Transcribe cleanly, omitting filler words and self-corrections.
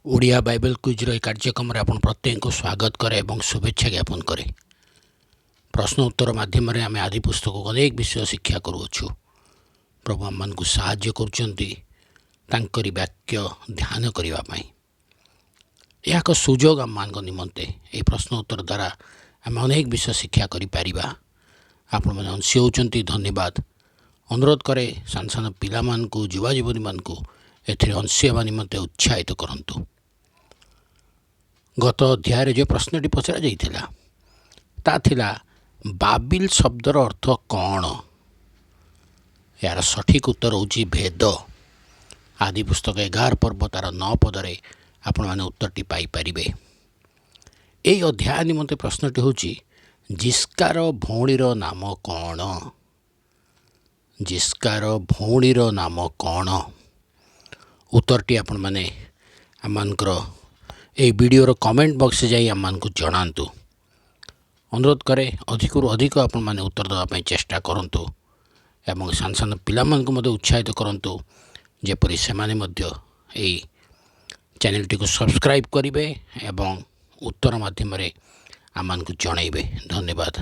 Odia Bible କୁଇଜ୍ର ଏହି କାର୍ଯ୍ୟକ୍ରମରେ ଆପଣ ପ୍ରତ୍ୟେକଙ୍କୁ ସ୍ୱାଗତ କରେ ଏବଂ ଶୁଭେଚ୍ଛା ଜ୍ଞାପନ କରେ। ପ୍ରଶ୍ନ ଉତ୍ତର ମାଧ୍ୟମରେ ଆମେ ଆଦି ପୁସ୍ତକକୁ ଅନେକ ବିଷୟ ଶିକ୍ଷା କରୁଅଛୁ। ପ୍ରଭୁ ଆମମାନଙ୍କୁ ସାହାଯ୍ୟ କରୁଛନ୍ତି ତାଙ୍କରି ବାକ୍ୟ ଧ୍ୟାନ କରିବା ପାଇଁ। ଏହା ଏକ ସୁଯୋଗ ଆମମାନଙ୍କ ନିମନ୍ତେ। ଏହି ପ୍ରଶ୍ନ ଉତ୍ତର ଦ୍ୱାରା ଆମେ ଅନେକ ବିଷୟ ଶିକ୍ଷା କରିପାରିବା। ଆପଣମାନେ ଅଂଶୀ ହେଉଛନ୍ତି, ଧନ୍ୟବାଦ। ଅନୁରୋଧ କରେ, ସାନ ସାନ ପିଲାମାନଙ୍କୁ, ଯୁବା ଯୁବତୀମାନଙ୍କୁ ଏଥିରେ ଅଂଶୀ ହେବା ନିମନ୍ତେ ଉତ୍ସାହିତ କରନ୍ତୁ। ଗତ ଅଧ୍ୟାୟରେ ଯେଉଁ ପ୍ରଶ୍ନଟି ପଚରାଯାଇଥିଲା, ତା ଥିଲା, ବାବିଲ ଶବ୍ଦର ଅର୍ଥ କ'ଣ? ଏହାର ସଠିକ୍ ଉତ୍ତର ହେଉଛି ଭେଦ। ଆଦି ପୁସ୍ତକ 11 ପର୍ବ ତା'ର 9 ପଦରେ ଆପଣମାନେ ଉତ୍ତରଟି ପାଇପାରିବେ। ଏହି ଅଧ୍ୟାୟ ନିମନ୍ତେ ପ୍ରଶ୍ନଟି ହେଉଛି, ଜିସ୍କାର ଭଉଣୀର ନାମ କ'ଣ? ଜିସ୍କାର ଭଉଣୀର ନାମ କ'ଣ? ଉତ୍ତରଟି ଆପଣମାନେ ଆମମାନଙ୍କର ଏହି ଭିଡ଼ିଓର କମେଣ୍ଟ ବକ୍ସରେ ଯାଇ ଆମମାନଙ୍କୁ ଜଣାନ୍ତୁ। ଅନୁରୋଧ କରେ, ଅଧିକରୁ ଅଧିକ ଆପଣମାନେ ଉତ୍ତର ଦେବା ପାଇଁ ଚେଷ୍ଟା କରନ୍ତୁ ଏବଂ ସାନ ସାନ ପିଲାମାନଙ୍କୁ ମଧ୍ୟ ଉତ୍ସାହିତ କରନ୍ତୁ, ଯେପରି ସେମାନେ ମଧ୍ୟ ଏହି ଚ୍ୟାନେଲଟିକୁ ସବସ୍କ୍ରାଇବ୍ କରିବେ ଏବଂ ଉତ୍ତର ମାଧ୍ୟମରେ ଆମମାନଙ୍କୁ ଜଣାଇବେ। ଧନ୍ୟବାଦ।